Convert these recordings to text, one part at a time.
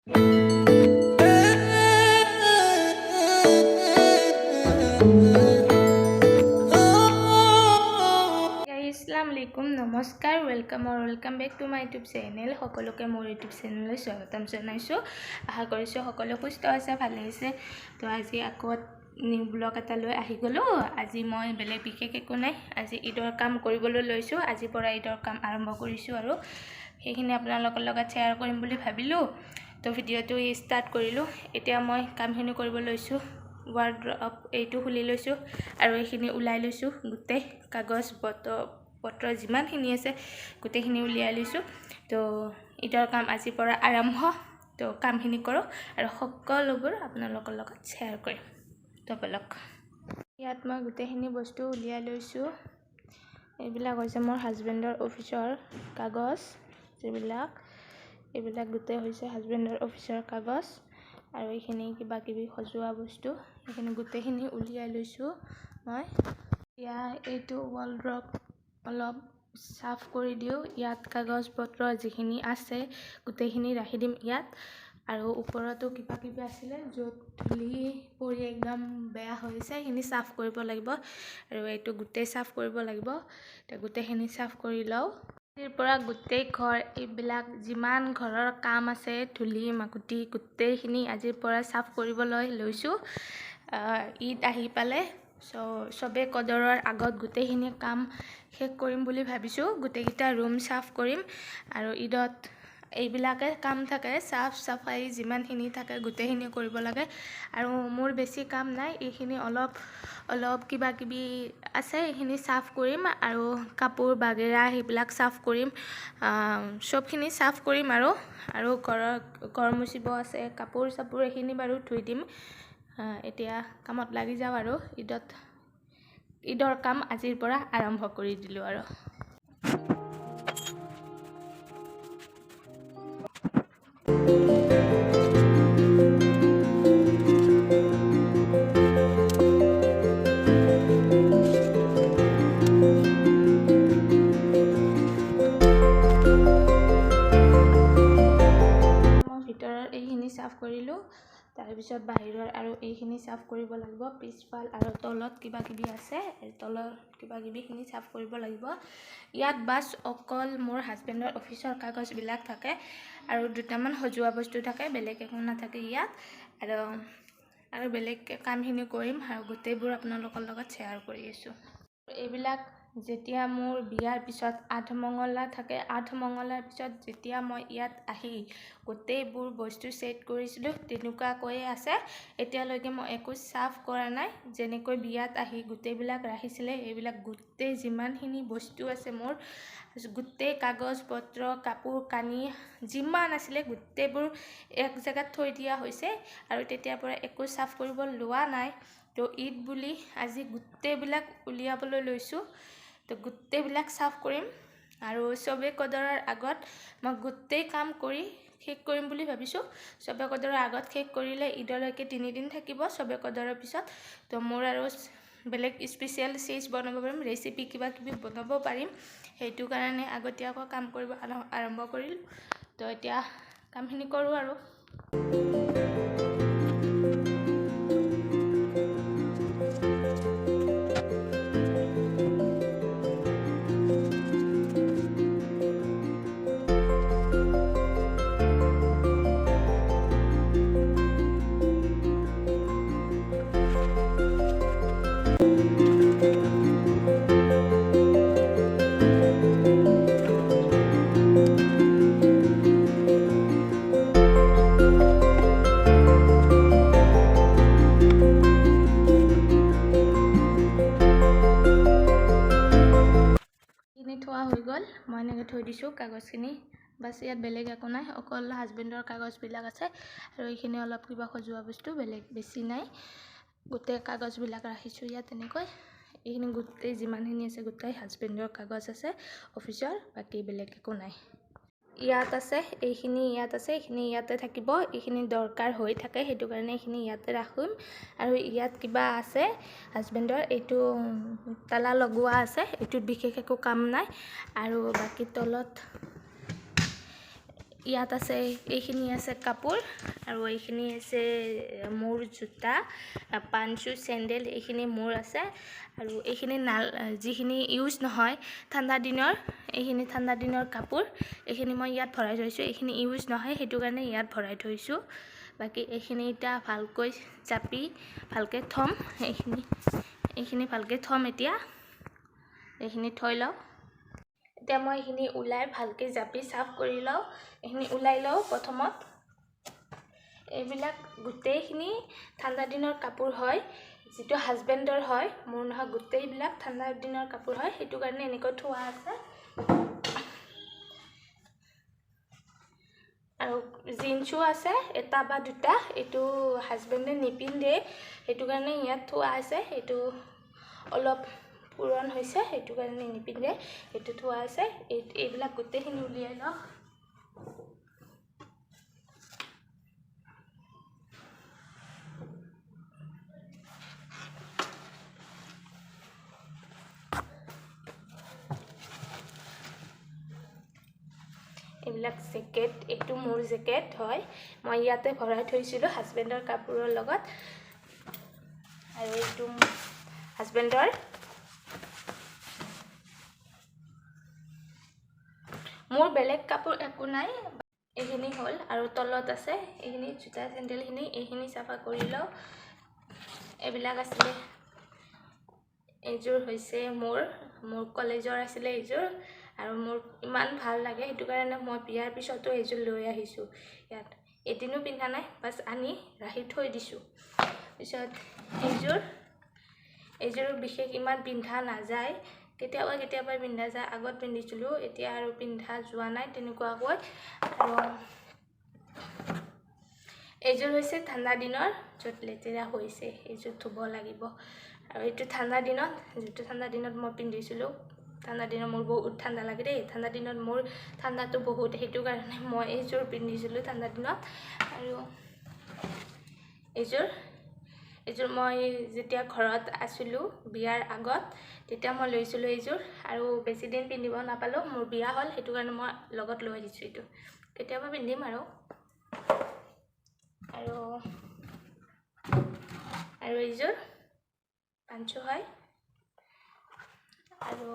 আসসালামু আলাইকুম, নমস্কাৰ, welcome আৰু welcome back to my YouTube channel. সকলোকে মোৰ ইউটিউব চেনেললৈ স্বাগতম জনাইছোঁ। আশা কৰিছোঁ সকলো সুস্থ আছে, ভালে আছে। তো আজি আকৌ নিউ ব্লগ এটা লৈ আহি গ'লোঁ। আজি মই বেলেগ বিশেষ একো নাই, আজি ঈদৰ কাম কৰিবলৈ লৈছোঁ। আজিৰ পৰা ঈদৰ কাম আৰম্ভ কৰিছোঁ আৰু সেইখিনি আপোনালোকৰ লগত শ্বেয়াৰ কৰিম বুলি ভাবিলোঁ। তো ভিডিঅ'টো ষ্টাৰ্ট কৰিলোঁ। এতিয়া মই কামখিনি কৰিব লৈছোঁ। ৱাৰ্ড্ৰব এইটো খুলি লৈছোঁ আৰু এইখিনি ওলাই লৈছোঁ। গোটেই কাগজ পত্ৰ পত্ৰ যিমানখিনি আছে, গোটেইখিনি উলিয়াই লৈছোঁ। তো ঈদৰ কাম আজিৰ পৰা আৰম্ভ। তো কামখিনি কৰোঁ আৰু সকলোবোৰ আপোনালোকৰ লগত শ্বেয়াৰ কৰিম। তো ব'লক। ইয়াত মই গোটেইখিনি বস্তু উলিয়াই লৈছোঁ। এইবিলাক হৈছে মোৰ হাজবেণ্ডৰ অফিচৰ কাগজ যিবিলাক, এইবিলাক গোটেই হৈছে হাজবেণ্ডৰ অফিচৰ কাগজ। আৰু এইখিনি কিবা কিবি সজোৱা বস্তু, সেইখিনি গোটেইখিনি উলিয়াই লৈছোঁ মই। এতিয়া এইটো ৱাৰ্ড্ৰব অলপ চাফ কৰি দিওঁ। ইয়াত কাগজ পত্ৰ যিখিনি আছে, গোটেইখিনি ৰাখি দিম ইয়াত। আৰু ওপৰতো কিবা কিবি আছিলে, য'ত ধূলি পৰি একদম বেয়া হৈছে, সেইখিনি চাফ কৰিব লাগিব। আৰু এইটো গোটেই চাফ কৰিব লাগিব। এতিয়া গোটেইখিনি চাফ কৰি লওঁ। আজিৰ পৰা গোটেই ঘৰ, এইবিলাক যিমান ঘৰৰ কাম আছে, ধূলি মাকতি গোটেইখিনি আজিৰ পৰা চাফ কৰিবলৈ লৈছোঁ। ঈদ আহি পালে, চবে কদৰৰ আগত গোটেইখিনি কাম শেষ কৰিম বুলি ভাবিছোঁ। গোটেইকেইটা ৰুম চাফ কৰিম আৰু ঈদত এইবিলাকে কাম থাকে, চাফ চাফাই যিমানখিনি থাকে গোটেইখিনি কৰিব লাগে। আৰু মোৰ বেছি কাম নাই। এইখিনি অলপ অলপ কিবা কিবি আছে, এইখিনি চাফ কৰিম আৰু কাপোৰ বাগেৰা সেইবিলাক চাফ কৰিম, চবখিনি চাফ কৰিম। আৰু ঘৰৰ ঘৰ মুচিব আছে, কাপোৰ চাপোৰ এইখিনি বাৰু ধুই দিম। এতিয়া কামত লাগি যাওঁ আৰু ঈদৰ কাম আজিৰ পৰা আৰম্ভ কৰি দিলোঁ। আৰু মই ভিতৰৰ এইখিনি চাফ কৰিলোঁ, তাৰপিছত বাহিৰৰ আৰু এইখিনি চাফ কৰিব লাগিব। পিছফাল আৰু তলত কিবা কিবি আছে, এই তলৰ কিবা কিবিখিনি চাফ কৰিব লাগিব। ইয়াত বাছ অকল মোৰ হাজবেণ্ডৰ অফিচৰ কাগজবিলাক থাকে আৰু দুটামান সজোৱা বস্তু থাকে, বেলেগ একো নাথাকে ইয়াত। আৰু বেলেগ কামখিনি কৰিম আৰু গোটেইবোৰ আপোনালোকৰ লগত শ্বেয়াৰ কৰি আছোঁ। এইবিলাক যেতিয়া মোৰ বিয়াৰ পিছত আঠমঙলা থাকে, আঠমঙলাৰ পিছত যেতিয়া মই ইয়াত আহি গোটেইবোৰ বস্তু ছেট কৰিছিলোঁ, তেনেকুৱাকৈয়ে আছে। এতিয়ালৈকে মই একো চাফ কৰা নাই। যেনেকৈ বিয়াত আহি গোটেইবিলাক ৰাখিছিলে, এইবিলাক গোটেই যিমানখিনি বস্তু আছে মোৰ, গোটেই কাগজ পত্ৰ, কাপোৰ কানি যিমান আছিলে, গোটেইবোৰ এক জেগাত থৈ দিয়া হৈছে আৰু তেতিয়াৰ পৰা একো চাফ কৰিব লোৱা নাই। তো ঈদ বুলি আজি গোটেইবিলাক উলিয়াবলৈ লৈছোঁ। তো গোটেইবিলাক চাফ কৰিম আৰু চবে কদৰৰ আগত মই গোটেই কাম কৰি শেষ কৰিম বুলি ভাবিছোঁ। চবে কদৰৰ আগত শেষ কৰিলে ঈদলৈকে 3 দিন থাকিব চবে কদৰৰ পিছত। তো মোৰ আৰু বেলেগ স্পেচিয়েল চিজ বনাব পাৰিম, ৰেচিপি কিবা কিবি বনাব পাৰিম। সেইটো কাৰণে আগতীয়াকৈ কাম কৰিব আৰম্ভ কৰিলোঁ। তো এতিয়া কামখিনি কৰোঁ। আৰু এইখিনি থোৱা হৈ গ'ল। মই এনেকৈ থৈ দিছোঁ কাগজখিনি। বাছ, ইয়াত বেলেগ একো নাই, অকল হাজবেণ্ডৰ কাগজবিলাক আছে আৰু এইখিনি অলপ কিবা সজোৱা বস্তু, বেলেগ বেছি নাই। গোটেই কাগজবিলাক ৰাখিছোঁ ইয়াত এনেকৈ। এইখিনি গোটেই যিমানখিনি আছে, গোটেই হাজবেণ্ডৰ কাগজ আছে অফিচৰ, বাকী বেলেগ একো নাই। ইয়াত আছে, এইখিনি ইয়াত আছে, এইখিনি ইয়াতে থাকিব। এইখিনি দৰকাৰ হৈ থাকে, সেইটো কাৰণে এইখিনি ইয়াতে ৰাখিম। আৰু ইয়াত কিবা আছে হাজবেণ্ডৰ, এইটো তালা লগোৱা আছে, এইটোত বিশেষ একো কাম নাই। আৰু বাকী তলত ইয়াত আছে এইখিনি আছে কাপোৰ আৰু এইখিনি আছে মোৰ জোতা, পাঞ্চু, চেণ্ডেল, এইখিনি মোৰ আছে। আৰু এইখিনি যিখিনি ইউজ নহয় ঠাণ্ডা দিনৰ, এইখিনি ঠাণ্ডা দিনৰ কাপোৰ, এইখিনি মই ইয়াত ভৰাই থৈছোঁ। এইখিনি ইউজ নহয়, সেইটো কাৰণে ইয়াত ভৰাই থৈছোঁ। বাকী এইখিনি এতিয়া ভালকৈ জাপি ভালকৈ থ'ম। এইখিনি ভালকৈ থ'ম এতিয়া, এইখিনি থৈ লওঁ। এতিয়া মই এইখিনি ওলাই ভালকৈ জাপি চাফ কৰি লওঁ। এইখিনি ওলাই লওঁ প্ৰথমত। এইবিলাক গোটেইখিনি ঠাণ্ডা দিনৰ কাপোৰ হয়, যিটো হাজবেণ্ডৰ হয়, মোৰ নহয়। গোটেইবিলাক ঠাণ্ডা দিনৰ কাপোৰ হয়, সেইটো কাৰণে এনেকৈ থোৱা আছে। আৰু জিন্সো আছে এটা বা দুটা, এইটো হাজবেণ্ডে নিপিন্ধে, সেইটো কাৰণে ইয়াত থোৱা আছে। এইটো অলপ পুৰণ হৈছে, সেইটো কাৰণে নিপিন্ধে, সেইটো থোৱা আছে। এইবিলাক গোটেইখিনি উলিয়াই লওঁ। এইবিলাক জেকেট, এইটো মোৰ জেকেট হয়, মই ইয়াতে ভৰাই থৈছিলোঁ হাজবেণ্ডৰ কাপোৰৰ লগত। আৰু এইটো হাজবেণ্ডৰ। মোৰ বেলেগ কাপোৰ একো নাই, এইখিনি হ'ল। আৰু তলত আছে এইখিনি জোতা চেণ্ডেলখিনি, এইখিনি চাফা কৰি লওঁ। এইবিলাক আছিলে, এইযোৰ হৈছে মোৰ কলেজৰ আছিলে এইযোৰ। আৰু মোৰ ইমান ভাল লাগে, সেইটো কাৰণে মই বিয়াৰ পিছতো এইযোৰ লৈ আহিছোঁ। ইয়াত এদিনো পিন্ধা নাই, বাছ আনি ৰাখি থৈ দিছোঁ। পিছত এইযোৰ বিশেষ ইমান পিন্ধা নাযায়, কেতিয়াবা কেতিয়াবা পিন্ধা যায়। আগত পিন্ধিছিলোঁ, এতিয়া আৰু পিন্ধা যোৱা নাই তেনেকুৱাকৈ। আৰু এইযোৰ হৈছে ঠাণ্ডা দিনৰ, য'ত লেতেৰা হৈছে, এইযোৰ ধুব লাগিব। আৰু এইটো ঠাণ্ডা দিনত, যিটো ঠাণ্ডা দিনত মই পিন্ধিছিলোঁ। ঠাণ্ডা দিনত মোৰ বহুত ঠাণ্ডা লাগে দেই, ঠাণ্ডা দিনত মোৰ ঠাণ্ডাটো বহুত, সেইটো কাৰণে মই এইযোৰ পিন্ধিছিলোঁ ঠাণ্ডা দিনত। আৰু এইযোৰ মই যেতিয়া ঘৰত আছিলোঁ বিয়াৰ আগত, তেতিয়া মই লৈছিলোঁ এইযোৰ। আৰু বেছিদিন পিন্ধিব নাপালোঁ, মোৰ বিয়া হ'ল, সেইটো কাৰণে মই লগত লৈ আহিছোঁ এইটো, কেতিয়াবা পিন্ধিম আৰু। আৰু আৰু এইযোৰ পাঞ্চু হয়। আৰু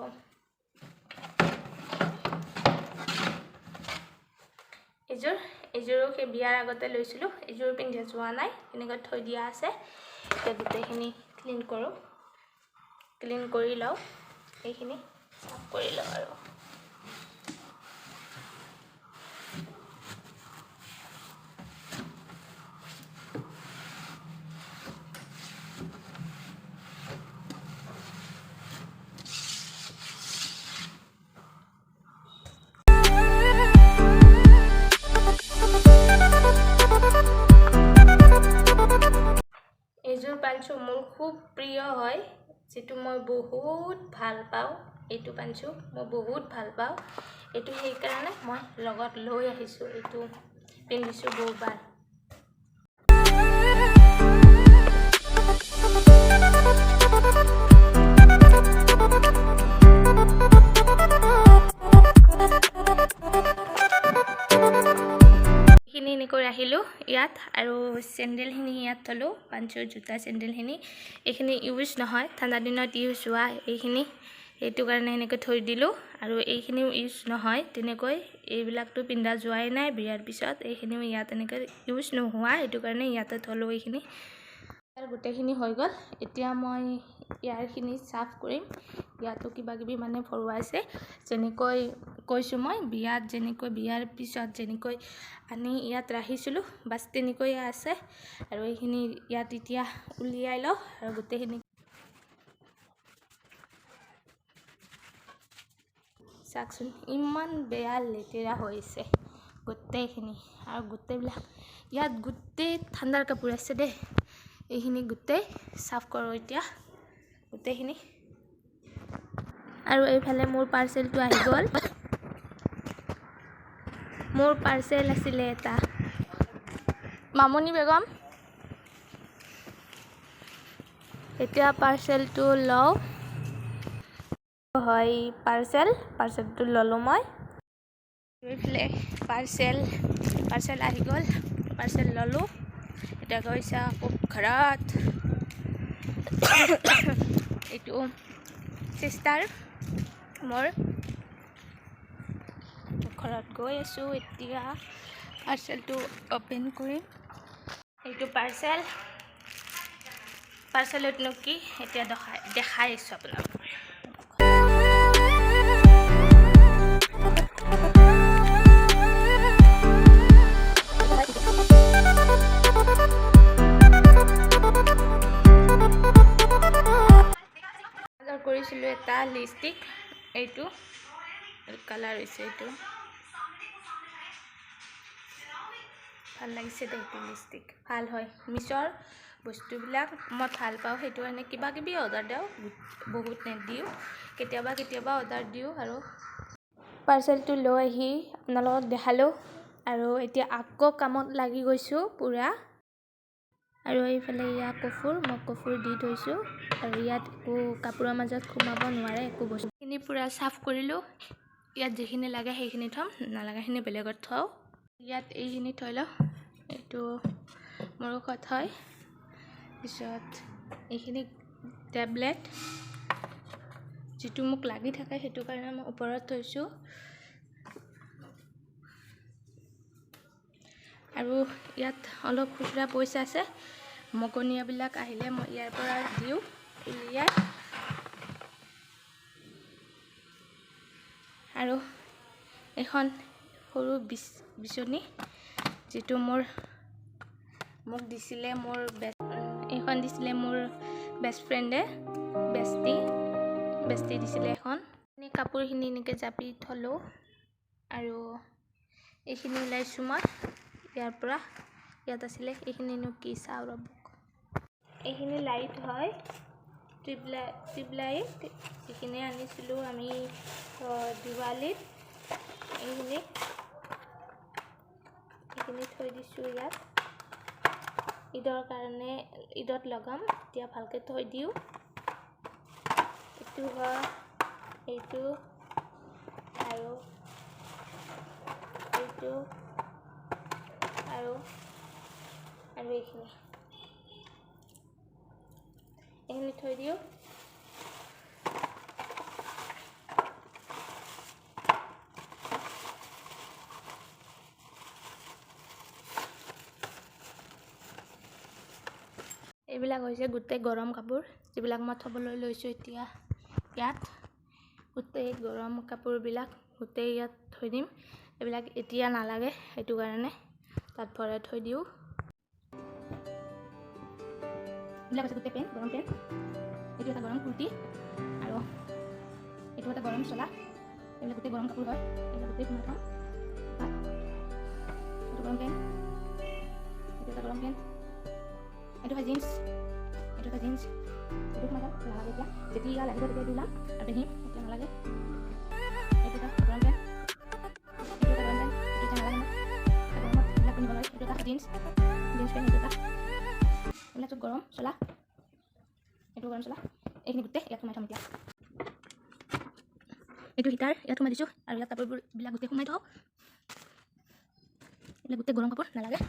এইযোৰো সেই বিয়াৰ আগতে লৈছিলোঁ, এইযোৰ পিন্ধি যোৱা নাই, এনেকৈ থৈ দিয়া আছে। এতিয়া গোটেইখিনি ক্লিন কৰোঁ, ক্লিন কৰি লওঁ, এইখিনি চাফ কৰি লওঁ। আৰু এইযোৰ পাঞ্চু মোৰ খুব প্ৰিয় হয়, যিটো মই বহুত ভাল পাওঁ। এইটো পাঞ্চু মই বহুত ভাল পাওঁ, এইটো সেইকাৰণে মই লগত লৈ আহিছোঁ, এইটো পিন্ধিছোঁ বহুতবাৰ। এইখিনি এনেকৈ ৰাখিলোঁ ইয়াত। আৰু চেণ্ডেলখিনি ইয়াত থ'লোঁ, পাঞ্চুৰ জোতা চেণ্ডেলখিনি, এইখিনি ইউজ নহয়, ঠাণ্ডা দিনত ইউজ হোৱা এইখিনি, সেইটো কাৰণে এনেকৈ থৈ দিলোঁ। আৰু এইখিনিও ইউজ নহয় তেনেকৈ, এইবিলাকতো পিন্ধা যোৱাই নাই বিয়াৰ পিছত, এইখিনিও ইয়াত এনেকৈ ইউজ নোহোৱা, সেইটো কাৰণে ইয়াতে থ'লোঁ এইখিনি। ইয়াৰ গোটেইখিনি হৈ গ'ল। এতিয়া মই ইয়াৰখিনি চাফ কৰিম। ইয়াতো কিবা কিবি মানে ভৰোৱা আছে, যেনেকৈ কৈছোঁ মই বিয়াত, যেনেকৈ বিয়াৰ পিছত যেনেকৈ আনি ইয়াত ৰাখিছিলোঁ, বাছ তেনেকৈয়ে আছে। আৰু এইখিনি ইয়াত এতিয়া উলিয়াই লওঁ আৰু গোটেইখিনি চাওকচোন, ইমান বেয়া লেতেৰা হৈছে গোটেইখিনি। আৰু গোটেইবিলাক ইয়াত গোটেই ঠাণ্ডাৰ কাপোৰ আছে দেই, এইখিনি গোটেই চাফ কৰোঁ এতিয়া গোটেইখিনি। আৰু এইফালে মোৰ পাৰ্চেলটো আহি গ'ল। মোৰ পাৰ্চেল আছিলে এটা, মামনি বেগম। এতিয়া পাৰ্চেলটো লওঁ, হয় পাৰ্চেলটো ল'লোঁ মই। এইফালে পাৰ্চেল পাৰ্চেল আহি গ'ল, পাৰ্চেল ল'লোঁ। এতিয়া গৈছে আকৌ ঘৰত। এইটো চিষ্টাৰ মোৰ। ঘৰত গৈ আছোঁ। এতিয়া পাৰ্চেলটো অ'পেন কৰিম। এইটো পাৰ্চেল, পাৰ্চেলতনো কি এতিয়া দেখাই দেখাই আছোঁ আপোনালোকক। অৰ্ডাৰ কৰিছিলোঁ এটা লিপষ্টিক, এইটো কালাৰ হৈছে এইটো। ভাল লাগিছে দেই। এইটো লিপষ্টিক ভাল হয়। মিছ'ৰ বস্তুবিলাক মই ভাল পাওঁ, সেইটো কাৰণে কিবা কিবি অৰ্ডাৰ দিওঁ, বহুত নিদিওঁ, কেতিয়াবা কেতিয়াবা অৰ্ডাৰ দিওঁ। আৰু পাৰ্চেলটো লৈ আহি আপোনালোকক দেখালোঁ আৰু এতিয়া আকৌ কামত লাগি গৈছোঁ পূৰা। আৰু এইফালে ইয়াত কফুৰ, মই কফুৰ দি থৈছোঁ আৰু ইয়াত একো কাপোৰৰ মাজত সোমাব নোৱাৰে একো বস্তুখিনি। পূৰা চাফ কৰিলোঁ। ইয়াত যিখিনি লাগে সেইখিনি থ'ম, নালাগাখিনি বেলেগত থওঁ। ইয়াত এইখিনি থৈ লওঁ। এইটো মোৰ ঔষধ হয়। পিছত এইখিনি টেবলেট, যিটো মোক লাগি থাকে, সেইটো কাৰণে মই ওপৰত থৈছোঁ। আৰু ইয়াত অলপ খুচুৰা পইচা আছে, মগনীয়াবিলাক আহিলে মই ইয়াৰ পৰা দিওঁ উলিয়াই। আৰু এখন সৰু বিচনী, যিটো মোক দিছিলে মোৰ বেষ্ট, এইখন দিছিলে মোৰ বেষ্ট ফ্ৰেণ্ডে, বেষ্টি বেষ্টি দিছিলে এখন। কাপোৰখিনি এনেকৈ জাপি থ'লোঁ আৰু এইখিনি ওলাইছোঁ মই ইয়াৰ পৰা। ইয়াত আছিলে এইখিনিনো কি চাওঁ ৰ'ব। এইখিনি লাইট হয়, টিউবলাইট। এইখিনি আনিছিলোঁ আমি দিৱালীত। এইখিনি থৈ দিছোঁ ইয়াত ঈদৰ কাৰণে, ঈদত লগাম। এতিয়া ভালকৈ থৈ দিওঁ। এইটো হয়, এইটো আৰু এইটো আৰু আৰু এইখিনি এইখিনি থৈ দিওঁ। এইবিলাক হৈছে গোটেই গৰম কাপোৰ, যিবিলাক মই থ'বলৈ লৈছোঁ এতিয়া ইয়াত। গোটেই গৰম কাপোৰবিলাক গোটেই ইয়াত থৈ দিম। এইবিলাক এতিয়া নালাগে, সেইটো কাৰণে তাত ভৰাই থৈ দিওঁ। এইবিলাক হৈছে গোটেই পেণ্ট, গৰম পেণ্ট। এইটো এটা গৰম কুৰ্তি আৰু এইটো এটা গৰম চোলা। এইবিলাক গোটেই গৰম কাপোৰ হয়, এইবিলাক গোটেই সোমাই থওঁ। এইটো গৰম পেণ্ট, এইটো এটা গৰম পেণ্ট, এইটো হয় জিন্স, এইটো এটা জিন্স। এইটো সোমাই থওঁ, নালাগে এতিয়া। যেতিয়া লাগিব তেতিয়া এইটো ওলাম আৰু পিন্ধিম, এতিয়া নালাগে। এইটো এটা গৰম পেণ্ট, এইটো এটা গৰম পেণ্ট, এইটো এতিয়া নালাগে মোক, গৰমত এইবিলাক পিন্ধিব নোৱাৰি। এইটো এটা জিন্স, জিন্স পেণ্ট এইটো এটা। এইবিলাক চব গৰম চোলা, এইটো গৰম চোলা। এইখিনি গোটেই ইয়াত সোমাই থ'ম এতিয়া। এইটো হিটাৰ ইয়াত সোমাই দিছোঁ আৰু ইয়াত কাপোৰবোৰ বিলাক গোটেই সোমাই থওঁ। এইবিলাক গোটেই গৰম কাপোৰ নালাগে।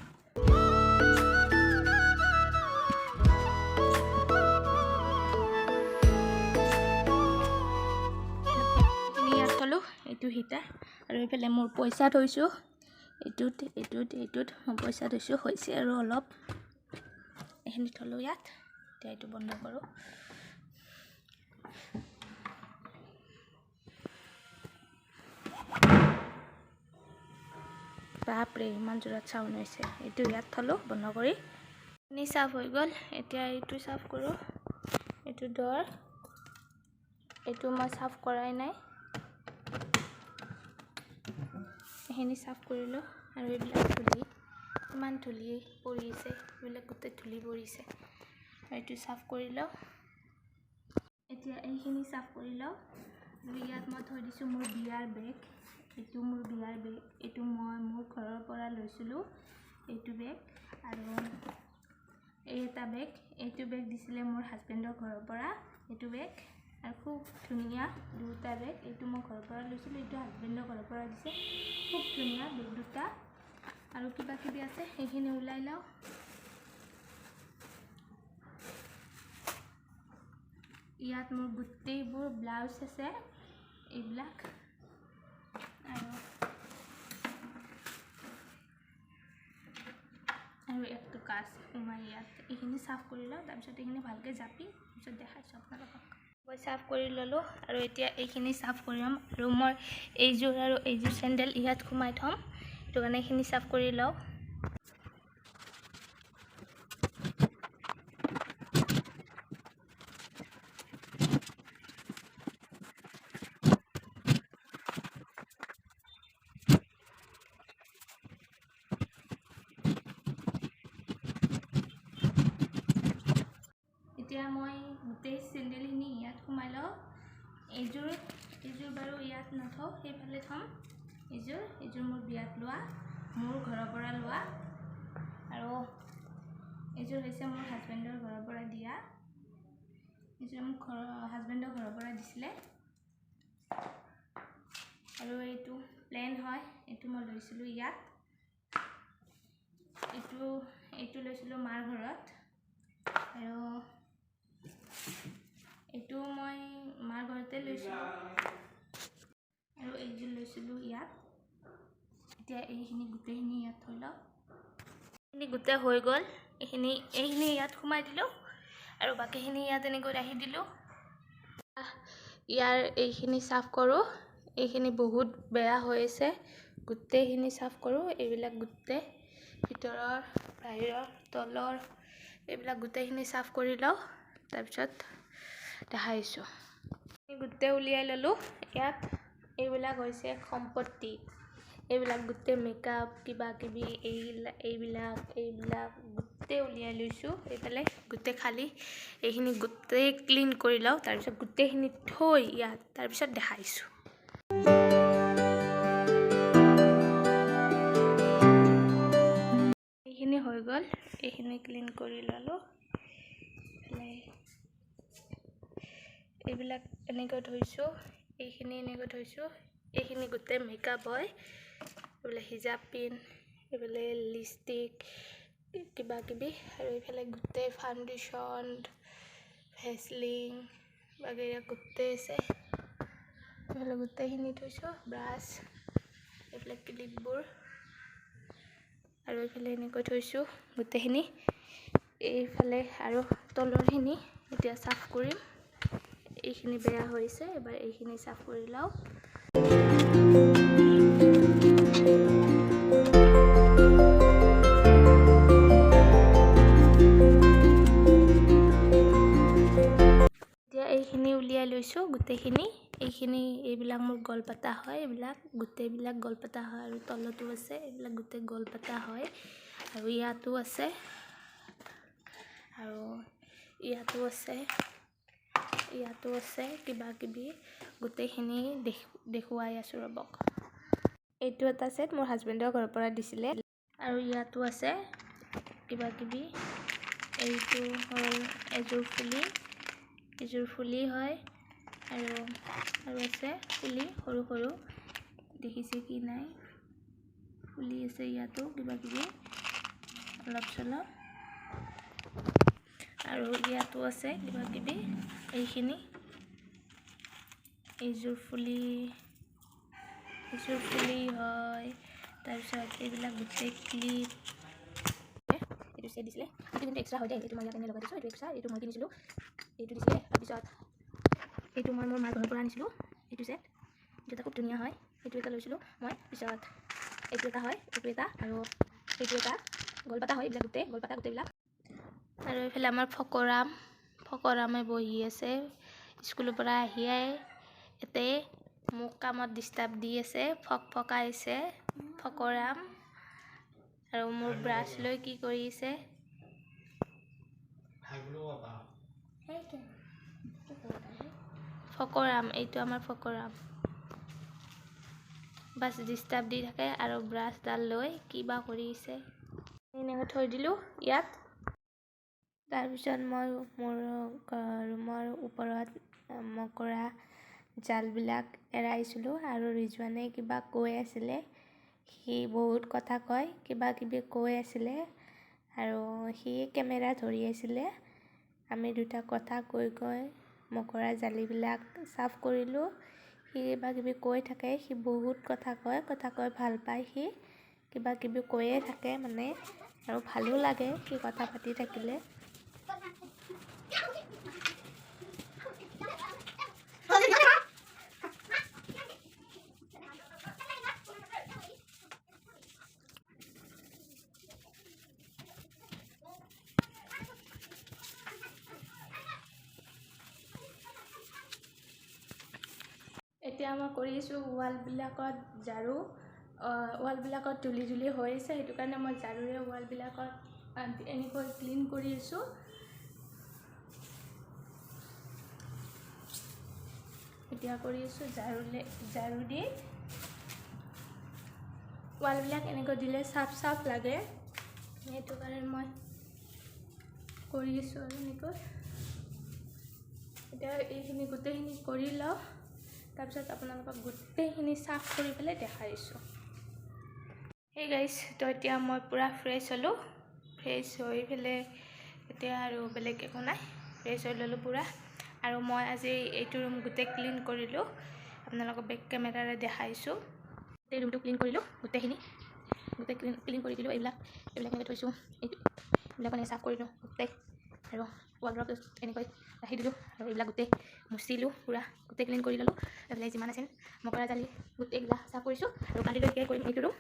এইখিনি ইয়াত থ'লোঁ, এইটো হিটাৰ। আৰু এইফালে মোৰ পইচা থৈছোঁ, এইটোত এইটোত এইটোত মই পইচা থৈছোঁ, হৈছে আৰু অলপ। এইখিনি থ'লোঁ ইয়াত। এতিয়া এইটো বন্ধ কৰোঁ। বাপৰে, ইমান জোৰত চাউণ্ড হৈছে। এইটো ইয়াত থ'লোঁ বন্ধ কৰি। এইখিনি চাফ হৈ গ'ল। এতিয়া এইটো চাফ কৰোঁ। এইটো দৰ, এইটো মই চাফ কৰাই নাই। এইখিনি চাফ কৰিলোঁ। আৰু এইবিলাক ধূলি, ইমান ধূলি পৰিছে, এইবিলাক গোটেই ধূলি পৰিছে। আৰু এইটো চাফ কৰি লওঁ। এতিয়া এইখিনি চাফ কৰি লওঁ। আৰু ইয়াত মই থৈ দিছোঁ মোৰ বিয়াৰ বেগ। এইটো মোৰ বিয়াৰ বেগ, এইটো মই মোৰ ঘৰৰ পৰা লৈছিলোঁ এইটো বেগ। আৰু এই এটা বেগ, এইটো বেগ দিছিলে মোৰ হাজবেণ্ডৰ ঘৰৰ পৰা এইটো বেগ। আৰু খুব ধুনীয়া দুটা বেগ। এইটো মই ঘৰৰ পৰা লৈছিলোঁ, এইটো হাজবেণ্ডৰ ঘৰৰ পৰা দিছে। খুব ধুনীয়া বেগ দুটা। আৰু কিবা কিবি আছে, সেইখিনি ওলাই লওঁ। ইয়াত মোৰ গোটেইবোৰ ব্লাউজ আছে এইবিলাক। আৰু আৰু এক টকা আছে সোমাই ইয়াত। এইখিনি চাফ কৰি লওঁ, তাৰপিছত এইখিনি ভালকৈ জাপি তাৰপিছত দেখাইছোঁ আপোনালোকক। মই চাফ কৰি ল'লোঁ আৰু এতিয়া এইখিনি চাফ কৰি ল'ম। আৰু মই এইযোৰ আৰু এইযোৰ চেণ্ডেল ইয়াত সোমাই থ'ম, সেইটো কাৰণে এইখিনি চাফ কৰি লওঁ। এতিয়া মই গোটেই চেণ্ডেলখিনি ইয়াত সোমাই লওঁ। এইযোৰ বাৰু ইয়াত নথওঁ, সেইফালে থ'ম। এইযোৰ মোৰ বিয়াত লোৱা, মোৰ ঘৰৰ পৰা লোৱা। আৰু এইযোৰ হৈছে মোৰ হাজবেণ্ডৰ ঘৰৰ পৰা দিয়া। এইযোৰ মোক হাজবেণ্ডৰ ঘৰৰ পৰা দিছিলে। আৰু এইটো প্লেন হয়, এইটো মই লৈছিলোঁ ইয়াত। এইটো লৈছিলোঁ মাৰ ঘৰত। আৰু এইটো মই মাৰ ঘৰতে লৈছিলোঁ। আৰু এইযোৰ লৈছিলোঁ ইয়াত। এতিয়া এইখিনি গোটেইখিনি ইয়াত থৈ লওঁ। এইখিনি গোটেই হৈ গ'ল। এইখিনি ইয়াত সোমাই দিলোঁ আৰু বাকীখিনি ইয়াত এনেকৈ ৰাখি দিলোঁ। ইয়াৰ এইখিনি চাফ কৰোঁ। এইখিনি বহুত বেয়া হৈ আছে, গোটেইখিনি চাফ কৰোঁ। এইবিলাক গোটেই ভিতৰৰ, বাহিৰৰ, তলৰ এইবিলাক গোটেইখিনি চাফ কৰি লওঁ, তাৰপিছত দেখাইছোঁ। গোটেই উলিয়াই ল'লোঁ। ইয়াত এইবিলাক হৈছে সম্পত্তি। এইবিলাক গোটেই মেকআপ কিবা কিবি এইবিলাক এইবিলাক গোটেই উলিয়াই লৈছোঁ। এইফালে গোটেই খালী, এইখিনি গোটেই ক্লিন কৰি লওঁ, তাৰপিছত গোটেইখিনি থৈ ইয়াত তাৰপিছত দেখাইছোঁ। এইখিনি হৈ গ'ল, এইখিনি ক্লিন কৰি ল'লোঁ। এইবিলাক এনেকৈ থৈছোঁ, এইখিনি এনেকৈ থৈছোঁ। এইখিনি গোটেই মেকআপ হয়, এইবিলাক হিজাব পিন, এইফালে লিপষ্টিক কিবা কিবি, আৰু এইফালে গোটেই ফাউণ্ডেশ্যন, ভেচলিন বাগেৰা গোটেই আছে। এইফালে গোটেইখিনি থৈছোঁ, ব্ৰাছ, এইবিলাক ক্লিপবোৰ, আৰু এইফালে এনেকৈ থৈছোঁ গোটেইখিনি। এইফালে আৰু তলৰখিনি এতিয়া চাফ কৰিম। এইখিনি বেয়া হৈছে, এবাৰ এইখিনি চাফ কৰি লওঁ। এতিয়া এইখিনি উলিয়াই লৈছোঁ গোটেইখিনি। এইখিনি এইবিলাক মোৰ গলপাতা হয়, এইবিলাক গোটেইবিলাক গলপাতা হয়। আৰু তলতো আছে, এইবিলাক গোটেই গলপাতা হয়। আৰু ইয়াতো আছে, আৰু ইয়াতো আছে, ইয়াতো আছে কিবা কিবি। গোটেইখিনি দেখুৱাই আছোঁ ৰ'বক। এইটো এটা ছেট মোৰ হাজবেণ্ডৰ ঘৰৰ পৰা দিছিলে। আৰু ইয়াতো আছে কিবা কিবি। এইটো হ'ল এযোৰ ফুলি, এযোৰ ফুলি হয়। আৰু আৰু আছে ফুলি সৰু সৰু, দেখিছে কি নাই, ফুলি আছে ইয়াতো কিবা কিবি অলপ চলপ। আৰু ইয়াতো আছে কিবা কিবি। এইখিনি এইযোৰ ফুলি, এইযোৰ ফুলি হয়। তাৰপিছত এইবিলাক গোটেই ক্লিপ এইটো চেট দিছিলে। এইটো কিন্তু এক্সট্ৰা হয় দেই, এইটো মই ইয়াত এনেই লগাই দিছোঁ। এইটো এক্সট্ৰা, এইটো মই কিনিছিলোঁ, এইটো দিছিলে। তাৰপিছত এইটো মই মোৰ মাৰ ঘৰৰ পৰা আনিছিলোঁ, এইটো চেট। এইটো এটা খুব ধুনীয়া হয়, এইটো এটা লৈছিলোঁ মই। পিছত এইটো এটা হয়, এইটো এটা, আৰু এইটো এটা গলপাতা হয়। এইবিলাক গোটেই গলপাতা গোটেইবিলাক। আৰু এইফালে আমাৰ ফকৰামে বহি আছে স্কুলৰ পৰা আহিয়াই ইয়াতে মোক কামত ডিষ্টাৰ্ব দি আছে, ফক ফকাইছে ফকৰাম। আৰু মোৰ ব্ৰাছ লৈ কি কৰিছে, ফকৰাম, এইটো আমাৰ ফকৰাম। বাছ ডিষ্টাৰ্ব দি থাকে আৰু ব্ৰাছডাল লৈ কিবা কৰিছে। এনেকৈ থৈ দিলোঁ ইয়াত। তাৰপিছত মই মোৰ ৰুমৰ ওপৰত মকৰা জালবিলাক এৰাইছিলোঁ আৰু ৰিজৱানে কিবা কৈ আছিলে, সি বহুত কথা কয়, কিবা কিবি কৈ আছিলে আৰু সি কেমেৰা ধৰি আছিলে। আমি দুটা কথা কৈ কৈ মকৰা জালিবিলাক চাফ কৰিলোঁ। সি কিবা কিবি কৈ থাকে, সি বহুত কথা কয়, কথা কৈ ভাল পায়। সি কিবা কিবি কৈয়ে থাকে মানে, আৰু ভালো লাগে সি কথা পাতি থাকিলে। এতিয়া মই কৰি আছোঁ ৱালবিলাকত ঝাৰু। ৱালবিলাকত ধূলি ধূলি হৈ আছে, সেইটো কাৰণে মই ঝাৰুৰে ৱালবিলাকত এনেকৈ ক্লিন কৰি আছোঁ। এতিয়া কৰি আছোঁ ঝাৰু দি। ৱালবিলাক এনেকৈ দিলে চাফ চাফ লাগে, সেইটো কাৰণে মই কৰি আছোঁ আৰু এনেকৈ। এতিয়া এইখিনি গোটেইখিনি কৰি লওঁ, তাৰপিছত আপোনালোকক গোটেইখিনি চাফ কৰি পেলাই দেখাই দিছোঁ। সেই গাইজ, তো এতিয়া মই পূৰা ফ্ৰেছ হ'লোঁ। ফ্ৰেছ হৈ পেলাই এতিয়া আৰু বেলেগ একো নাই, ফ্ৰেছ হৈ ল'লোঁ পূৰা। আৰু মই আজি এইটো ৰুম গোটেই ক্লিন কৰিলোঁ, আপোনালোকক বেক কেমেৰাৰে দেখাইছোঁ। গোটেই ৰুমটো ক্লিন কৰিলোঁ, গোটেইখিনি গোটেই ক্লিন কৰি দিলোঁ। এইবিলাক এইবিলাক এনেকৈ থৈছোঁ, এইটো এইবিলাক মানে চাফ কৰিলোঁ গোটেই। আৰু ৱালড্ৰপ এনেকৈ ৰাখি দিলোঁ, আৰু এইবিলাক গোটেই মুচিলোঁ, পূৰা গোটেই ক্লিন কৰি ল'লোঁ। এইবিলাক যিমান আছিল মকৰা জালি গোটেইবিলাক চাফ কৰিছোঁ। আৰু কালিলৈকে কৰিম এইটো ৰুম,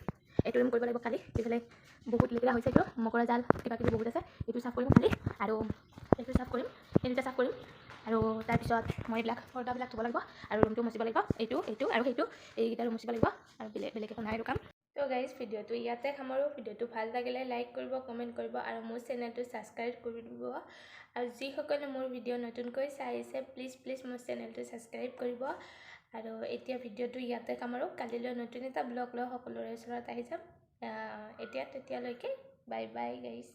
এইটো ৰুম কৰিব লাগিব কালি। এইফালে বহুত লেতেৰা হৈছে, এইটো মকৰা জাল কিবা কিবি বহুত আছে, এইটো চাফ কৰিম কালি। আৰু এইটো চাফ কৰিম, এই দুটা চাফ কৰিম। আৰু তাৰপিছত মই এইবিলাক পৰ্দাবিলাক ধুব লাগিব, আৰু ৰুমটো মুচিব লাগিব, এইটো এইটো আৰু সেইটো, এইকেইটা ৰুম মুচিব লাগিব। আৰু বেলেগ বেলেগ একো নাই আৰু কাম। তো গাইজ, ভিডিঅ'টো ইয়াতে সামৰোঁ। ভিডিঅ'টো ভাল লাগিলে লাইক কৰিব, কমেণ্ট কৰিব আৰু মোৰ চেনেলটো ছাবস্ক্ৰাইব কৰি দিব। আৰু যিসকলে মোৰ ভিডিঅ' নতুনকৈ চাই আছে, প্লিজ প্লিজ মোৰ চেনেলটো ছাবস্ক্ৰাইব কৰিব। আৰু এতিয়া ভিডিঅ'টো ইয়াতে সামৰোঁ। কালিলৈ নতুন এটা ব্লগ লৈ সকলোৰে ওচৰত আহি যাম। এতিয়া তেতিয়ালৈকে বাই বাই গাইজ।